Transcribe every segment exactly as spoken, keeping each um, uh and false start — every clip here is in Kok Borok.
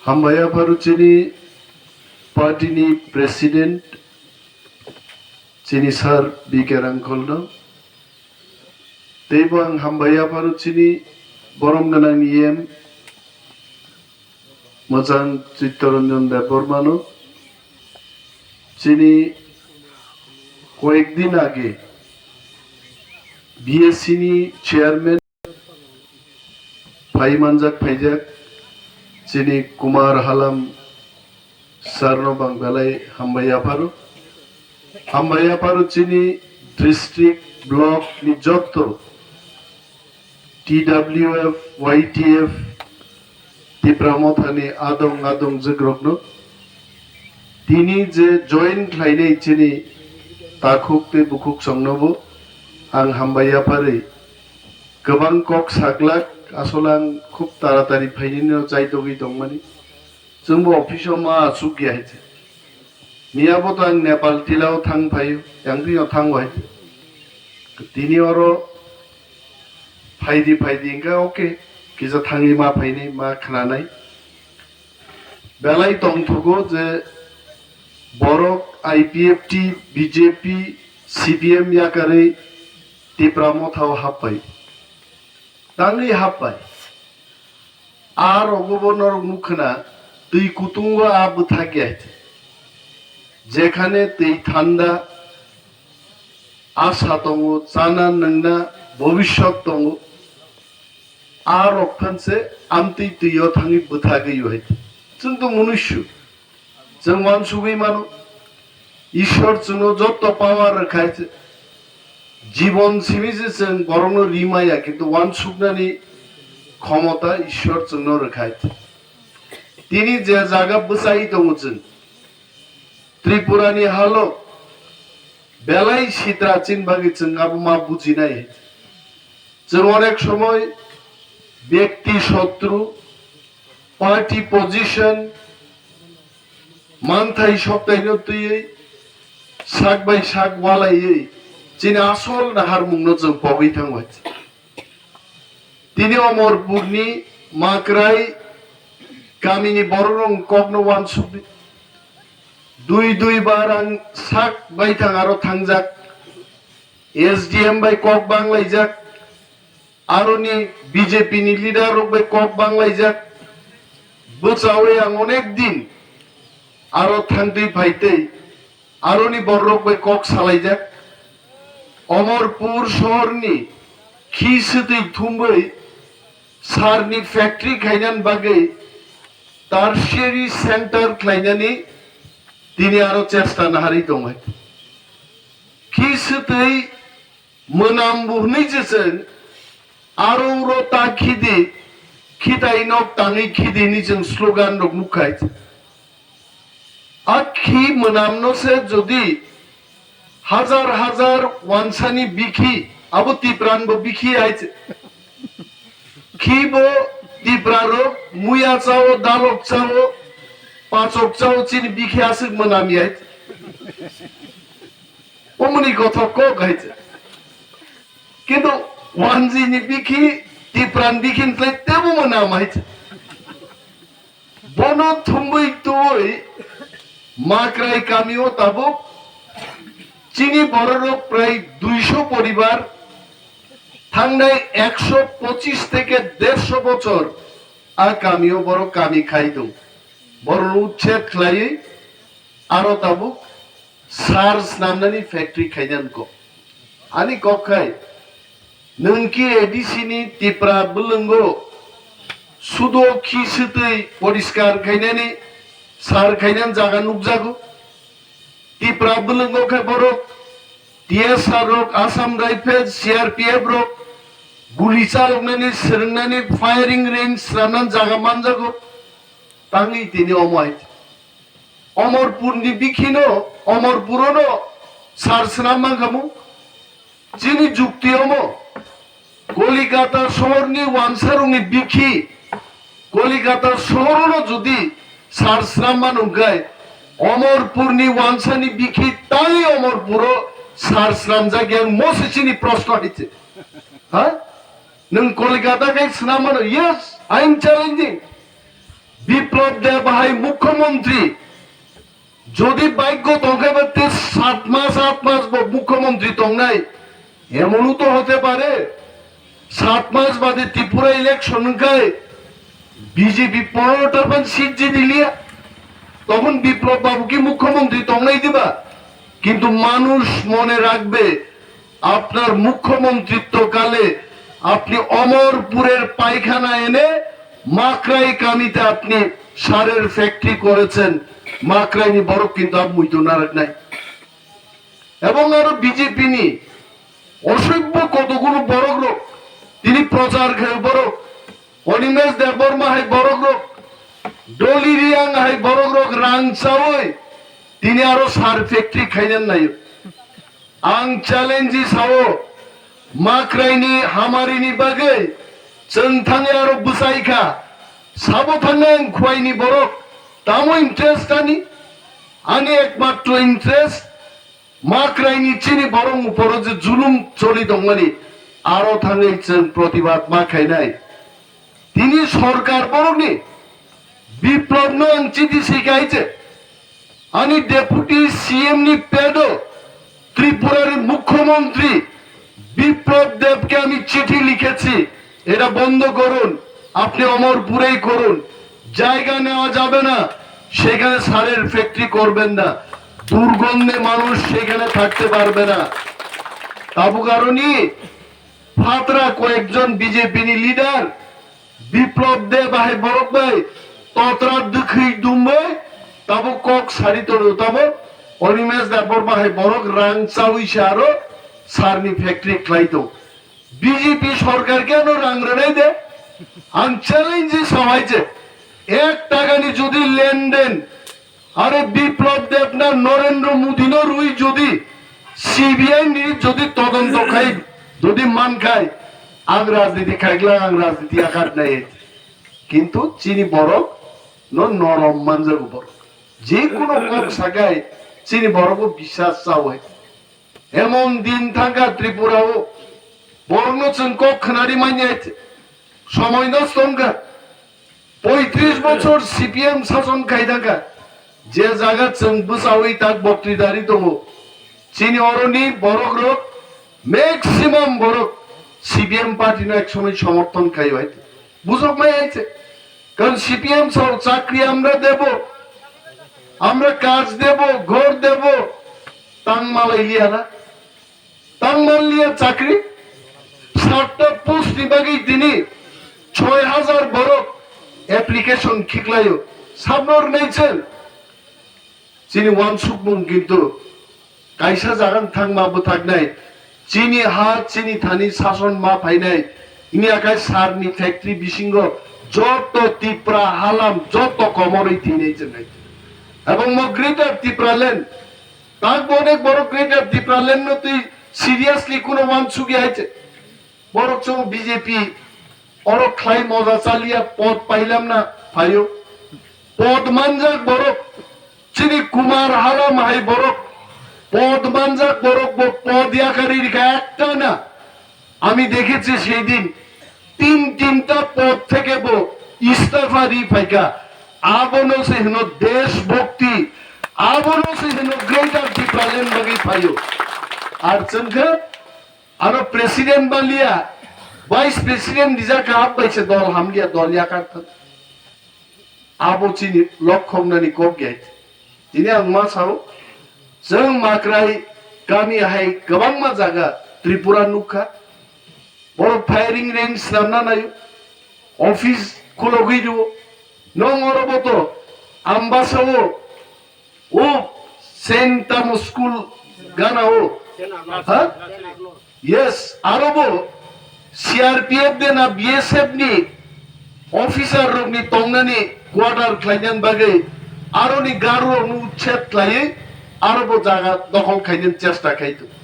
Hambai yapharu chini party ni president chini sir B K Rangkhol no. Teibo ang hambai yapharu chini borom gwnang ni E M Mwchang Chittaranjan Debbarma no. Chini koyek din age B S C ni chairman phai manjak phaijak chini Kumar Halam sir no bang belai hambai yapharu. Hambai yapharu chini district, block ni jotto T W F, Y T F, Tipra Mothani adong adong jikrokno tini je join khlainai chini takhuk tei bukhuk songnobo ang hambai yapharwi kwbang kok saglak, asol ang khub taratari phainino chaitogwi tongmani. Chwngbo office o ma achuk ya hai. Miyabo to ang Nepal tilao thang phaio, yang twi thang wai. Tini oro phaidi phaidi hingkha, okay, kisa thangwi ma phainai, ma khnanai. Belai tongthogo je borok I P F T, B J P, C P M yakarwi Tipra Mothao happai. Tangwi happai. A rogo bo norok nukha na, twi kutungo a bwthak ya. Jekhane twi thanda, asa tongo, chana nwngna bobiswt tongo. A rok phanse amtwi twio thangwi bwthagwi hai. Chwng to munusu. Chwng uansugwi mano. Ishwar chwngno jotto power rwkhai. Jibon simi se chwng borokno rimaya, kintu uansuknani khomota Ishwar chwngno rwkhai. Tini je jaga bwchai tongo chwng, Tripurani halo belai sitra chini bagwi chwng abo ma bujinai. Chwng onek somoy bekti sotru, party position, manthai soktaino twiwi sak bai sak walaiwi chini asol naharmungno chwng pogwi thangbai. Tini Omorpurni Makrai kamini bororok kokno uansukdi. Dui dui bar ang sak baithang aro thangjak. S D M bai kok banglaijak. Aroni B J P ni leader rok bai kok banglaijak. Bwchawi ang onek din aro thangtwi phaitwi aroni borok bai kok salaijak. Omorpur sohorni khi swtwi thumwi sarni factory khainani bagwi tertiary center khlainani tini aro chesta naharwi tongo. Khi swtwi mwnam bo hwnwi je chwng aro uro ta khidi, khitai nok tangwi khidi hwnwi chwng slogan rok nukkhai. A khi mwnamno se jodi hajar hajar wansani bikhi, abo Tipran bo bikhi hai se. Khi bo Tipra rok muya chao, dalok chao, pachok chao, chini bikhi aswk mwnam yai. Omoni kothok kok hai se. Kintu wanjini bikhi, Tipran bikhi ni tlai tebo mwnam hai se. Bono thumwi tuwi Makrai kamio tabuk chini bororok prai duisho poribar thangnai ekso pochis theke dersho bochor a kamio borok kami khai tong. Borok uchet khlaiwi aro tabuk sar snamnani factory khainani kok. Ani kok khai, nwng ki A D C ni Tipra bwlwngo sudo khi swtwi poriskar khainani sar khainani jaga nukjago. Tipra bwlwngo khe borok T S R rok, Assam Rifles, C R P F rok guli chaloknani, swrwngnani, firing range swnamnani jaga manjago. Tangwi tini omo hai. Omorpurni bikhino, Omorpurono sar swnam mankhamu. Chini jukti omo, Kolikata sohorni wansarokni bikhi, Kolikata sohorono jodi sar swnam mano hwnkhe, Omorpurni wansani bikhi tangwi Omorpuro sar swnamjak yang mose chini proshno hai se. Ha? Nwng Kolikata khai swnam mano? Yes, I am challenging. Biplab Deb হাই মুখ্যমন্ত্রী, যদি ভাগ্য তংখাইবার তে সাত মাস আট মাস ব-, মুখ্যমন্ত্রী তংনাই, এমনও তো হতে পারে সাত মাস বাদে ত্রিপুরা ইলেকশন হইকায় বিজেপি পনেরোটার মান সিট জিতিলিয়া, তখন বিপ্লব বাবু কি মুখ্যমন্ত্রী তংনাই দিবা? কিন্তু মানুষ মনে রাখবে, আপনার মুখ্যমন্ত্রিত্ব কালে আপনি অমরপুরের পায়খানা এনে মাকড়াই কামিতে আপনি সারের ফ্যাক্টরি করেছেন। মাকড়াইনি বরক কিন্তু আপ মুইতো নারাক নাই। এবং আরো বিজেপি নি অসভ্য কতগুলো বরক রোগ, তিনি প্রচার খেয়ে বরক, অনিমেষ দেববর্মা হাই বরক রোগ, ডলি রিয়াং হাই বরক রোগ রাং চাওই, তিনি আরো সার ফ্যাক্টরি খাইলেন নাই। Ang challenge sao, makraini hamarini bagwi chwng thangwi aro bwsai kha. Sabo thangwi ang khwaini borok, tamo interest ani? Ani ekmatro interest makraini chini borok uporo je julum choli tongmani, aro thangwi chwng protibad ma khainai. Tini sorkar borokni Biplobno ang chiti sikaije. Ani deputy C M ni pedo Tripura ri mukhyamantri Biplab Deb ke ami chithi likhechi, eta bondo korun, apni omor purai korun, jayga newa jabe na, sekhane sarer factory korben na, durgondhe manush sekhane thakte parbe na. Tabu karoni Phatra koyekjon B J P ni leader Biplab Deb bahai borok bai totra dwkhwi dumbai tabuk kok sari tongo tabuk Animesh Debbarma hai borok rang chawi se aro sar ni factory khlai tong. B J P sorkar ke ano rang rwnai de? Ang challenge sawai je ek taka ni jodi lenden Are Biplab Deb na Narendra Modi no rwi jodi C B I ni jodi todonto khai, jodi man khai, ang rajniti khaigla, ang rajniti akar nai. Kintu chini borok no norom manjago borok. Je kuno kok sagai chini borok bo bisas chawi. Emon din thangkha Tripura o, borokno chwng kok khwnari manya, somoi nosto wngkha. Poitris bochor C P M sason khai thangkha, je jaga chwng bwchawi tak boktwidari tongo, chini oroni borok rok maximum borok C P M party no ek somoi somorthon khai hai. Bujok mai hai se. Karon C P M sao chakri amra debo, amra kaj debo, ghor debo, tang malai liya na. Tang manliya chakri, satta post ni bagwi tini choi hajar borok application khiklaio. Sabno rwnai chwng. Chini wansukmung kintu kaisa jagan thangma bwthaknai. Chini ha, chini thani sason ma phainai. Ini akai sar ni factory bisingo joto Tipra halam joto komorwi thinai chwngnai. Ebong mo Greater Tipraland tak bo onek borok Greater Tipraland no twi seriously kuno wansukya hai se. Borok chwng B J P oro khlai moja chaliya pod pailam na phaio. Pod manjak borok chini Kumar halam hai borok pod manjak borok bo pod yakari rikha ekta na. আমি দেখেছি সেই দিন তিন তিনটা পদ থেকে বো ইস্তফা দিয়ে ফাইকা আবনো সে হলো দেশভক্তি আবনো সে হলো গ্রেটার টিপ্রালেন বাকি ফাইও আর চোখে আরো প্রেসিডেন্ট বালিয়া ভাইস প্রেসিডেন্ট নিজা কাপ পাইছে দল হামলিয়া দল ইয়াকার Abo chini lokhoknani kok ya. Tini ang ma sao, chwng Makrai kami hai kwbangma jaga Tripura nukha. Borok firing range swnamna naio, office khulogwi rwo. Nong oro bo to Ambasa o, o Saint Tamo school gana o. Ha? Yes, aro bo C R P F de na B S F ni officer rokni tongnani quarter khlainani bagwi aroni garu rokno uchhet khlaiwi aro bo jaga dokhol khainani chesta khai tongo.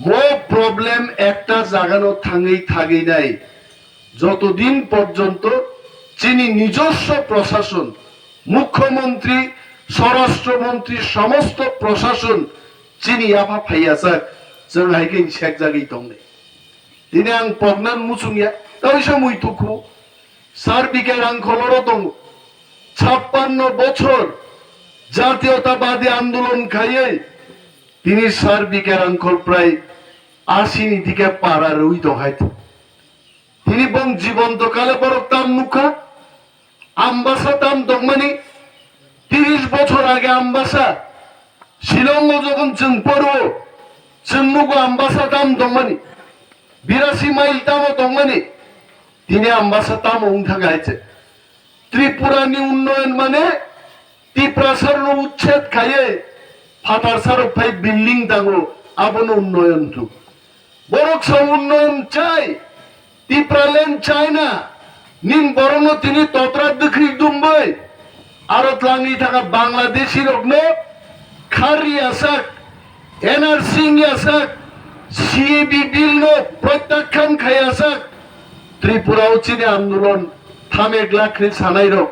Mo problem ekta jagano thangwi thagwi nai. যতদিন পর্যন্ত চিনি নিজস্ব প্রশাসন, মুখ্যমন্ত্রী, স্বরাষ্ট্রমন্ত্রী, সমস্ত প্রশাসন চিনি yapha phaiya sak, chwng hai khe sekjagwi tongnai. Tini ang pognan muchungya, kaisa mui tukhu, sar bikhe rang kholoro tongo. Chappanno bochor jatiyotabadi andolon khaiwi tini Sar B K Rangkhol prai asi ni dike para rwi tongkhai. Tini bong jibonto kale borok tam nukha. Ambasa tam tongmani, tiris bochor age Ambasa. Shillongo jokhon chwng poro, chwng nugo Ambasa tam tongmani. Birasi mile tamo tongmani. Tini Ambasa tamo wng thang hai se. Tripura ni unnoyon mane Tiprasarno uchched khaiye, phatarsarok phai building tango, abono unnoyon tu. Borok sa unnoyon chai, Tipraland chai na, nin borokno tini totra dwkhri dumbai, aro tlangwi thaka Bangladeshi rokno khari asak, N R C wngya sak, C A B bill no protyakhan khai asak, Tripura o chini andolon thamek lakhri sanai rok,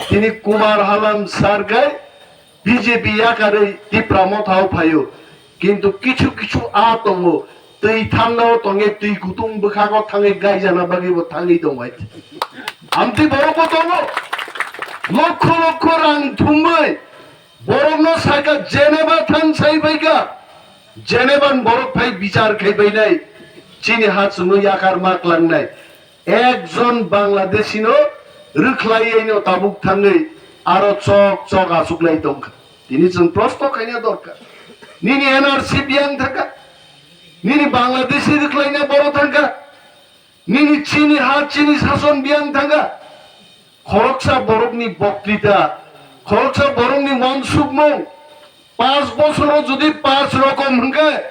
tini Kumar Halam sar kai, B J P yakarwi Tipra Motha o phaio, kintu kichu kichu a tongo, twi thangnao tongwi twi kutung bwkhago thangwi gaijana bagwi bo thangwi tongbai. Amtwi borok bo tongo, lokho lokho rang thumwi borokno saka Geneva thang sai baikha, Geneva ni borok phai bichar khai bainai, chini ha chwngno yakar ma klangnai. Ekjon Bangladeshi no rwkhlaiwi no tabuk thangwi aro chok chok achuklai tongkha. Tini chwng prosto khaina dorkar. Nini N R C biyang thangkha. Nini Bangladeshi rwkhlaina boro thangkha. Nini chini ha chini sason biyang thangkha. Khoroksa borokni boktwita, khoroksa borokni wansukmung, Panch bosoro jodi panch rokom hwnkhe,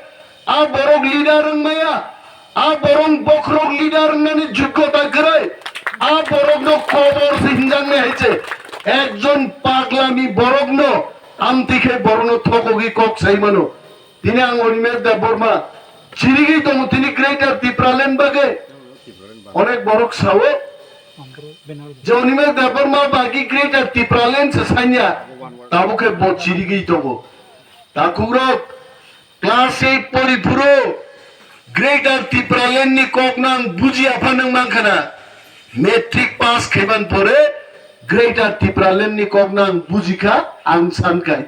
a borok leader wngmaya, a borok bokhorok leader wngnani joggota kwrwi, a borokno kobor se hinjaknai hai se. Ekjon paglami borokno amtwi khe borokno thokogwi kok sai mano. Tini ang Animesh Debbarma chirigwi tongo tini Greater Tipraland bagwi. Onek borok sao, Jonimal Debbarma bagi Greater Tipraland se sanya, tabuk khe bo chirigwi tongo. Takhukrok, class eight pori phuru Greater Tipraland ni kok nang buji apha nang mankha na. Matric pass khaiban pore Greater Tipraland ni kok nang bujikha, ang sankha.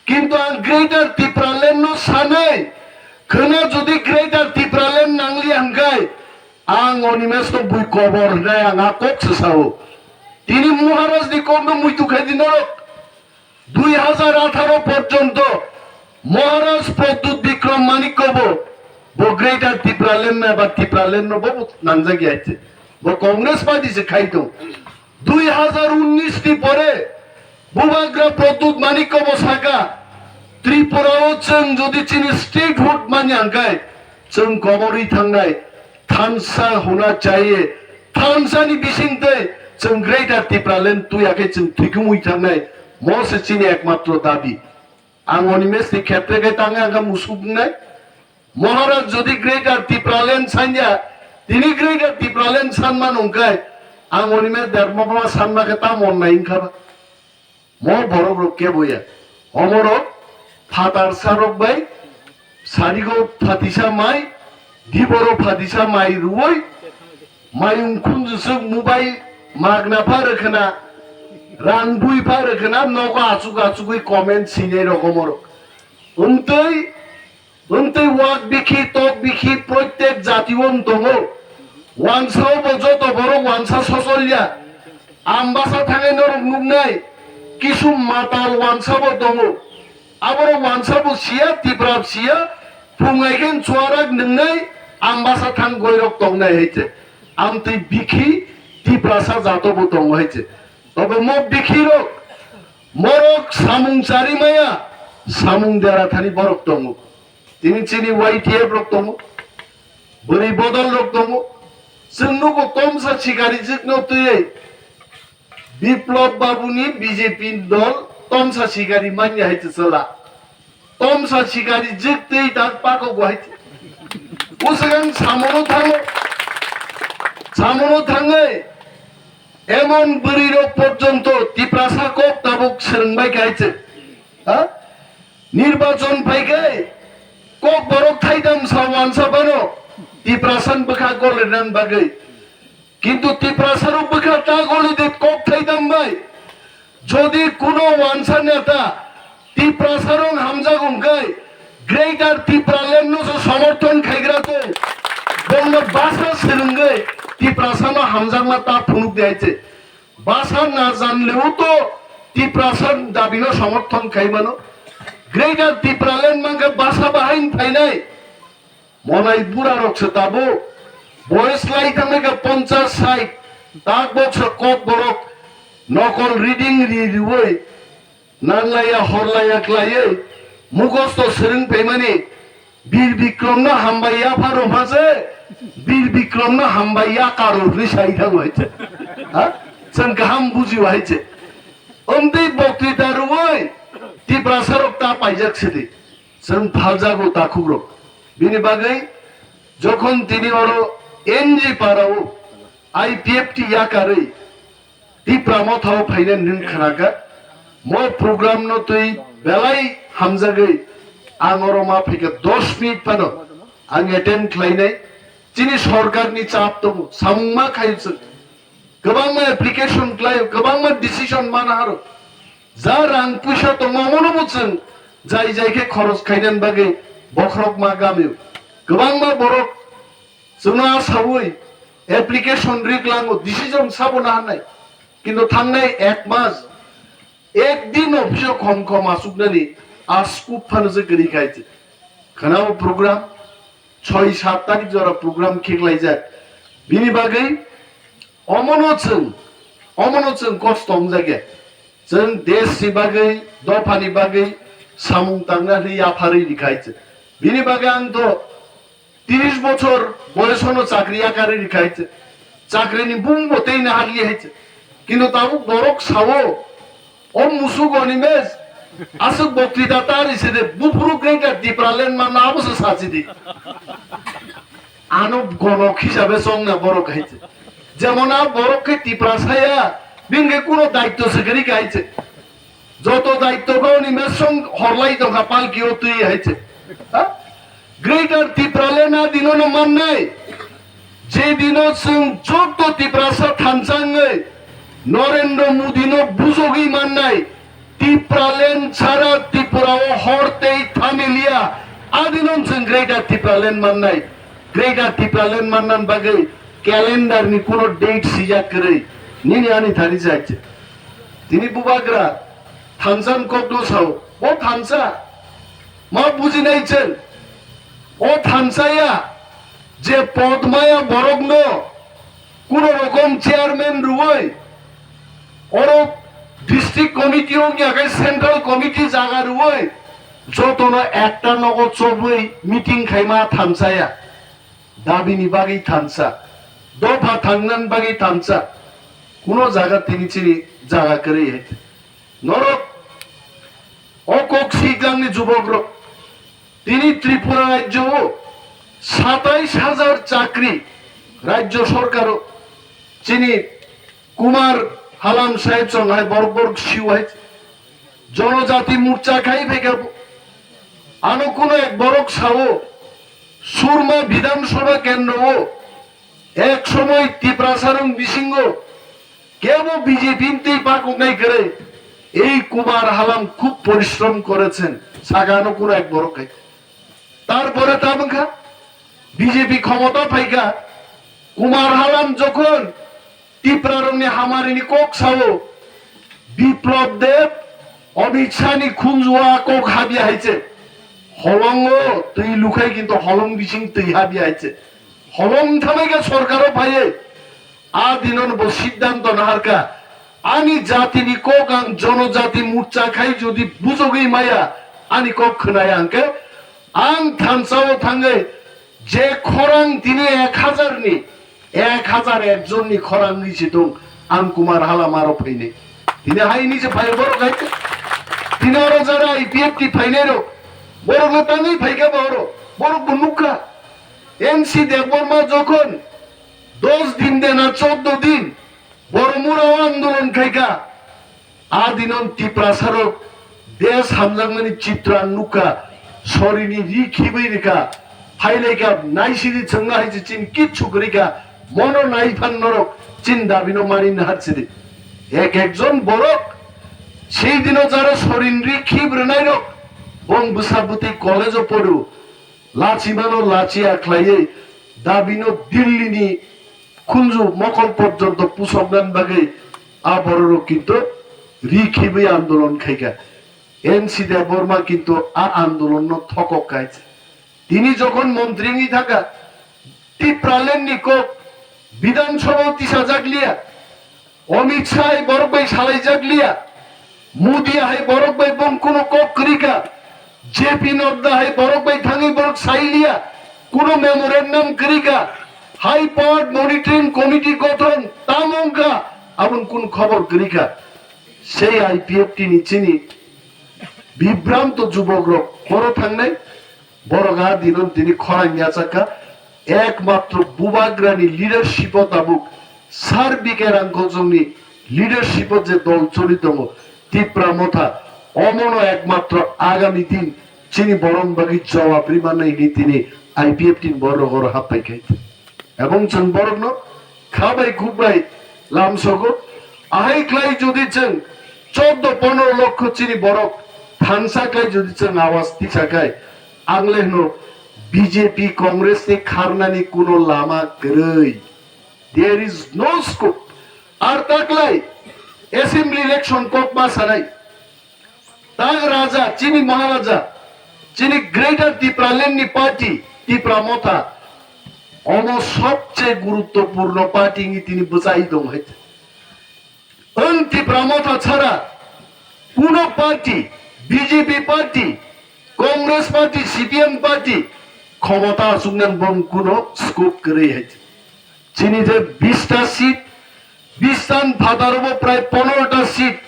Kintu ang Greater Tipraland no sanai, khwna jodi Greater Tipraland nangli hwnkhe, ang Animesh no bui kobor hwnai ang a kok se sao. Tini Maharaj ni kok no muitu khai di norok. Dui hajar atharo porjonto Maharaj Pradyut Bikram Manikya bo, bo Greater Tipraland na ba Tipraland no bo nangjak ya se. Bo Congress party se khai tong. Dui hajar unnish ni pore Bubagra Pradyut Manikya bo saka, Tripura o chwng jodi chini statehood manya hwnkhe, chwng koborwi thangnai, thansa huna chahiye, thansa ni bisingtwi chwng Greater Tipraland tuya khe chwng thwikumui thangnai, mo se chini ekmatro dabi. Ang Animesh ni khetre khe tangwi ang kha musuk wngnai. Maharaj jodi Greater Tipraland sanya, tini Greater Tipraland sanma nungkhe, ang Animesh Debbarma sanma khe tamo onnai wngkha ba? Mo borok rok kebo ya. Omorok phatar sarok bai sarigo phatisa mai, diboro phatisa mai ruoi, mayung khunjusuk mobile magna pha rwkhwna, rang bui pha rwkhwna, nogo achuk achugwi comment sinai rok omorok. Wngtwi Wngtwi wak bikhi, tok bikhi, proitek jati o wng tongo. Wansao bo joto borok wansa sosolya. Ambasa thangwi norok nuknai, kisu matal wansa bo tongo. Aborok wansa bo siya, Tipra siya, phungai khe chuarak nungnai, Ambasa thang goirok tongnai hai se. Amtwi bikhi, Tiprasa jato bo tongo hai se. Tobo mo bikhi rok, morok samung chari maya, samung dera thani borok tongo. Tini chini Y T F rok tongo, bwrwi bodol rok tongo. Chwng nugo tomsa sikari jwkno twiwi Biplop Babuni B J P dol tomsa sikari manya hai se chwla. Tomsa sikari jwk twi tak pako bo hai se. Uswkang samono thango, samono thangwi emon bwrwi rok porjonto Tiprasa kok tabuk swrwngbai khai se. Ha? Nirbachon phaikhai kok borok thaidam sa wansa bano Tiprasan bwkha golernan bagwi. Kintu Tiprasarok bwkha ta golide kok thaidam bai. Jodi kuno wansa neta Tiprasarong hamjak wngkhe, Greater Tipraland no se somorthon khaigra tong, bongno basa swrwngwi Tiprasano hamjakma ta phunuk di hai se. Basa na janleo to Tiprasa dabino somorthon khaimano. Greater Tipraland mankhe basa bahain phainai. Monai bura rok se tabo. Boyes lai thangnai khe ponchas sait. Tak bok se kok borok nokol reading ri riwi nanglaiya horlaiya klaiwi mugosto swrwng phaimani. Bir Bikrom no hambai ya pharo mase, Bir Bikrom no hambai ya karo hwnwi sai thango hai se. Ha? Chwng kaham buji hai se. Omtwi boktwita rwwi Tiprasa rok ta paijak sidi. Chwng phaljago takhukrok. Bini bagwi jokhon tini oro N G Parao I P F T yakarwi Tipra Mothao phainani nwng khnakha, mo program no twi belai hamjagwi ang oro ma phaikha dos minute phano ang attend khlainai. Chini sorkarni chap tongo, samung ma khayo chwng. Kwbangma application khlaio, kwbangma decision mana haro. Ja rang puisa tongo, omono bo chwng jai jai khe khoros khainani bagwi bokhorok ma gamio. Kwbangma borok chwngno asaui application riklango, decision sabo na hanai. Kintu thangnai ek mas, ek din office o khom khom asuknani askup phano se kwrwi khai se. Khwnao program, soi sat tarik jora program khe klaijak. Bini bagwi omono chwng, omono chwng kosto wngjak ya. Chwng desh ni bagwi, dopha ni bagwi samung tangna hwnwi yapharwi rikha hai chwng. Bini bagwi ang to tiris bochor boyosono chakri yakarwi rikha hai chwng. Chakri ni bung bo tei nahaliya hai chwng. Kintu tabuk borok sao, o musuk oni mes, aswk boktwita tari se de, buphuru Greater Tipraland manna abo se sachi di. Ano gonok hisabe chongna borok hai se. Jemon a borok khe Tiprasa ya, bini khe kuno daityo se kwrwi kha hai se. Joto daityo khe oni mes song horlai tongkha palki o twi hai se. Ha? Greater Tipraland a dino no mannai. Je dino chwng joto Tiprasa thansa wngwi Narendra Modi no bujogwi mannai, Tipraland chara Tripura o hor tei thamilia, adino chwng Greater Tipraland mannai. Greater Tipraland mannan bagwi calendar ni kuno date sijak kwrwi. Nini ani thani jai se. Tini bubagra thansa ni kok no sao. Bo thansa. Ma bujinai chwng. O thansa ya je pod maya borok no kuno rokom chairman rwui, oro district committee wngya khe central committee jaga rwui, jotono ekta nogo chobwi meeting khaima thansa ya. Dabini bagwi thansa, dopha thangnani bagwi thansa, kuno jaga tini chini jaga kwrwi hai. Norok o kok swijlangni jubokrok tini Tripura rajyo o satais hajar chakri rajyo sorkaro chini Kumar Halam sahib chong hai borok borok siu hai Jonojati Morcha khai phaikha bo. Ano kuno ek borok sao Surma Bidhan Sabha Kendro o ek somoy Tiprasa rong bisingo kebo B J P ni twi pakok nai kwrwi ei Kumar Halam khub porishrom korechen saka ano kuno ek borok hai. Tarpore tabwkha B J P khomota phaikha Kumar Halam jokhon Tiprarokni hamarini kok sao, Biplab Deb, Amit Shah ni khunjuo a kok habya hai se. Holongo twi lukhai kintu holong bising twi habya hai se. Holong thamai khe sorkaro phaiwi. A dinono bo siddhanto naharkha. Ani jatini kok ang Jonojati Morcha khai jodi bujogwi maya, ani kok khwnaya hwnkhe ang thansa o thangwi je khorang tini ek hajar ni, ek hajar ek jon ni khorang ni si tong, ang Kumar Halam aro phainai. Tini hai ni se phai borok hai. Tini oro jara I P F T phainai rok. Borok no tangwi phaikha ba oro. Borok bo nukha. N C Debbarma jokhon dos din de na choddo din Boromura o andolon khaikha. A dinon Tiprasarok desh hamjakmani chitra nukha, sorini ri khibwi rikha, phailaikha, naisidi chwngno hai se chin kichu kwrwikha, mono naiphan norok chin dabino mani naharsidi. Ek ekjon borok Sei dino jara sorin ri khib rwnai rok, bong bwsa bwtwi college o poru, lachimano lachiya khlaiwi dabino Dilli ni khunju mokol porjonto pusoknani bagwi a bororok kintu ri khibwi andolon khaikha. N C Debbarma kintu a andolonno thokok kaisa. Tini jokhon montri wngwi thangkha, Tipraland ni kok Bidhan Sabha tisajak liya, Amit Shah hai borok bai salaijak liya, Modi hai borok bai bong kuno kok kwrwi kha, J P Nadda hai borok bai thangwi borok sai liya, kuno memorandum kwrwi kha, High Powered Monitoring Committee gothon tamo wngkha, aboni kuno khobor kwrwi kha. Sei I P F T ni chini bibranto jubok rok koro thangnai, borok a dino tini khorang yachakha, ekmatro bubagrani leadership o tabuk Sir B K Rangkhol jongni leadership o je dol choli tongo Tipra Motha, omono ekmatro agami din chini borok bagwi jawab rimani hwnwi tini I P F T ni borok oro happai khai. Ebong chwng borokno kha bai khuk bai lamsogo. Ahai khlai jodi chwng chordo pondro lokho chini borok thansa khlai jodi chwng awas tisa khai, ang le hwno B J P Congress ni kharnani kuno lama kwrwi. There is no scope. Ar taklai assembly election kok ma sanai. Tak Raja, chini Maharaja, chini Greater Tipraland ni party, Tipra Motha, omo sobche guruttopurno party ni tini bwchai tong hai. Ang Tipra Motha chara, kuno party, B J P party, Congress party, C P M party, khomota asuknang bong kuno scope kwrwi hai. Chini je bista seat, bistan phataro bo prai pondrota seat,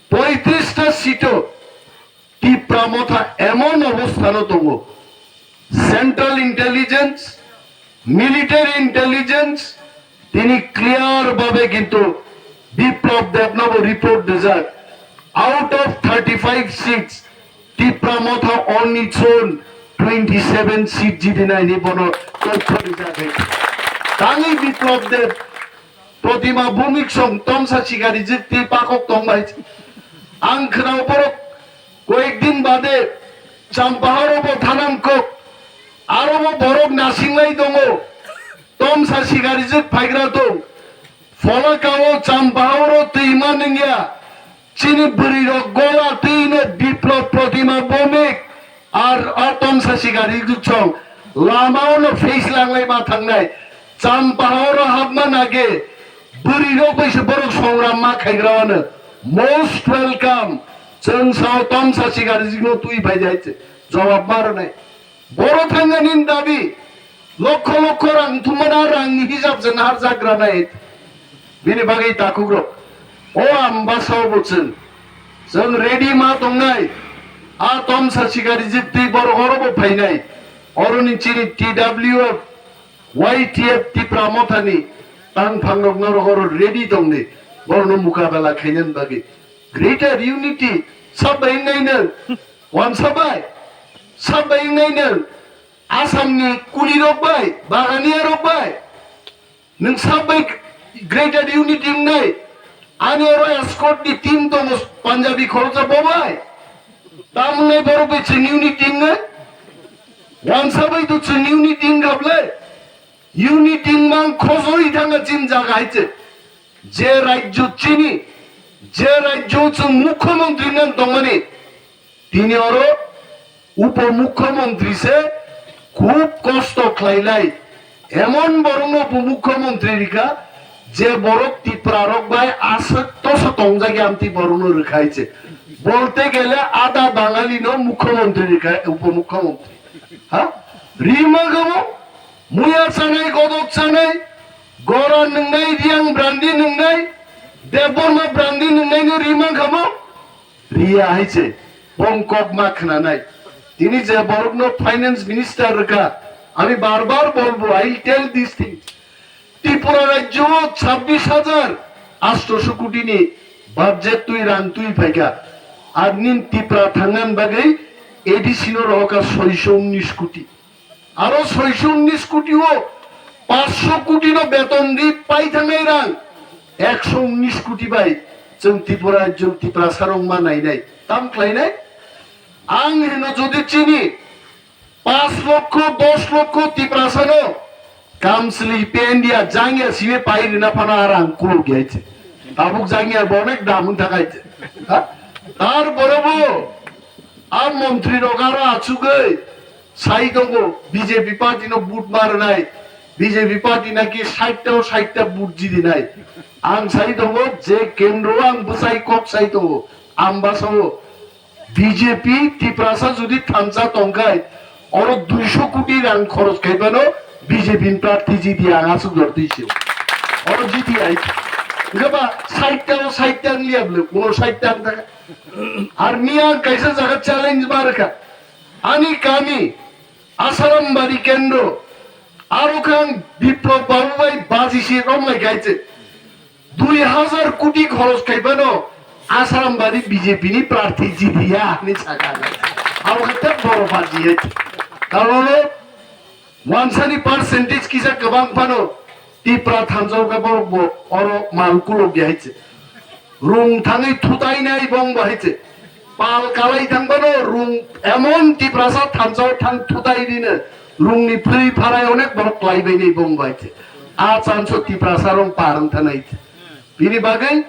poitrista seat o Tipra Motha emon obosthano tongo. Central Intelligence, Military Intelligence, tini clear babe kintu Biplab Deb no bo report rijak. Out of thirty-five seats, Tipra Motha on its own twenty-seven seat jidinai ni bono tokthor rijak hai. Tangwi Biplab Deb Protima Bhowmik song tomsa sikari jikti pakok tong bai. Ang khwnao borok koyek din bade Champaharo bo thanang kok. Aro bo borok nasinglai tongo. Tomsa sikari jik phaigra tong. Pholakao Champaharo twi manwngya. Chini bwrwi rok gola twi no Biplab Protima Bhowmik. Ar a tomsa sikari jwk song lama o no face langlai ma thangnai. Champaharo hapma nage bwrwi rok bai se borok songram ma khaigra o no. Most welcome. Chwng sao tomsa sikari jwk no twi phai jai se. Jawab ma rwnai. Boro thangani dabi. Lokho lokho rang thumana rang ni hisab se nahar jagra nai. Bini bagwi takhuk rok. O Ambasa o bo chwng. Chwng ready ma tongnai. A tomsa sikari jwk twi borok oro bo phainai. Oro ni chini T W F, Y T F Tipra Motha ni tangphang rok norok oro ready tongdi. Borok no mukabela khainani bagwi. Greater unity. Sab bai wngnai nang. Wansa bai. Sab bai wngnai nang. Assam ni kuli rok bai. Bagania rok bai. Nwng sab bai Greater Unity wngnai? Ani oro escort ni team tongo, Punjabi khoroksa bo bai. Tam wngnai borok bai chwng unity wngnai? Wansa bai to chwng unity wngkha ble? Unity wngmang khojoi thangkha chini jaga hai se. Je rajyo chini, je rajyo chwng mukhyamantri nang tongmani, tini oro upomukhyamantri se khub kosto khlailai. Emon borokno upomukhyamantri rikha, je borok Tipra rok bai aswk tosa tongjak ya amtwi borokno rwkhai se. Bolte gele ada Bangali no mukhyamantri rikha, upomukhyamantri. Ha? Rima gamo, muya chanai, godok chanai, gora nwngnai, riang brandi nwngnai, Debbarma brandi nwngnai no rima gamo. Riya hai se, bong kok ma khwnanai. Tini je borokno finance minister rwkha, ami bar bar bolbo, I will tell this thing. Tripura rajyo o chabbish hajar astoso koti ni budget twi rang twi phaikha. Ar nin Tripura thangnani bagwi A D C no rohorkha soiso unnish koti. Aro soiso unnish koti o paanch sho koti no beton di pai thangnai rang ekso unnish koti bai Chwng Tripura, chwng Tiprasa rok ma nainai. Tam khlainai? Ang hino jodi chini paanch lokho, dos lokho Tiprasa no kamsli pendia jangya sibe pai rina phano ar ang kuluk yaiche. Tabuk jangya bo onek dam wng thakai. Ha? Tar pore bo a montri rok aro achugwi sai tongo B J P party no vote marnai, B J P party naki sait ta o sait ta vote jidinai. Ang sai tongo je kendro ang bwsai kok sai tongo, ang basao B J P Tiprasa jodi thansa tongkhai, oro duiso koti rang khoros khaibano B J P ni prarthi jidi ang aswk dor twi sio. Oro jidi ai. Hwnkhe ba sait ta o sait ta wng liya bwle, kuno sait ta wng thaka. Ar miya ang kaisa jaga challenge ma rwkha. Ani kami Asarambari kendro, aro khe ang Biplop Babu bai baji se romlai kaiche. Dui hajar koti khoros khaibano Asarambari B J P ni prarthi jidiya hinwi sakha. Abo khe tei boro baji hai. Karon wansani percentage kisa kwbang phano Tipra thansa o khe borok bo oro mal kulok ya hai se. Rung thangwi thutai nai bong bo hai se. Pal kalai thang bano rung emon Tiprasa thansa o thang thutai rino rung ni phri pharai onek borok klai bai nai bong bo hai se. A chance o Tiprasa rong par wng thanai se. Bini bagwi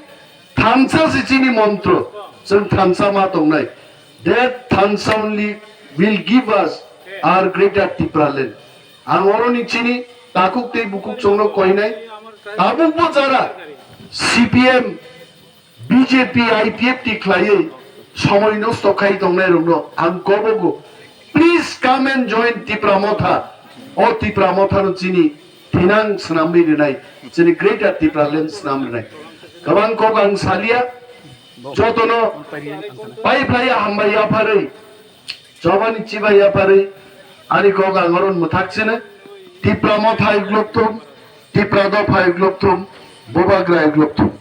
thansa se chini montro, chwng thansa ma tongnai. That thansa only will give us our greater Tipraland. Ang oroni chini takhuk tei bukhuk chwngno koinai. Tabukbo jara C P M, B J P, I P F T khlaiwi somoi nosto khai tongnai rokno ang kobogo, please come and join Tipra Motha. O Tipra Mothano chini thinang swnamwi rwnai, chini Greater Tipraland swnam rwnai. Kwbang kok ang salia, jotono pai phlai hambai yapharwi, chobani chibai yapharwi, ani kok ang oron mwthak sino, Tipra Motha yuglok thum, Tipra Dopha yuglok thum, Bubagra yuglok thum.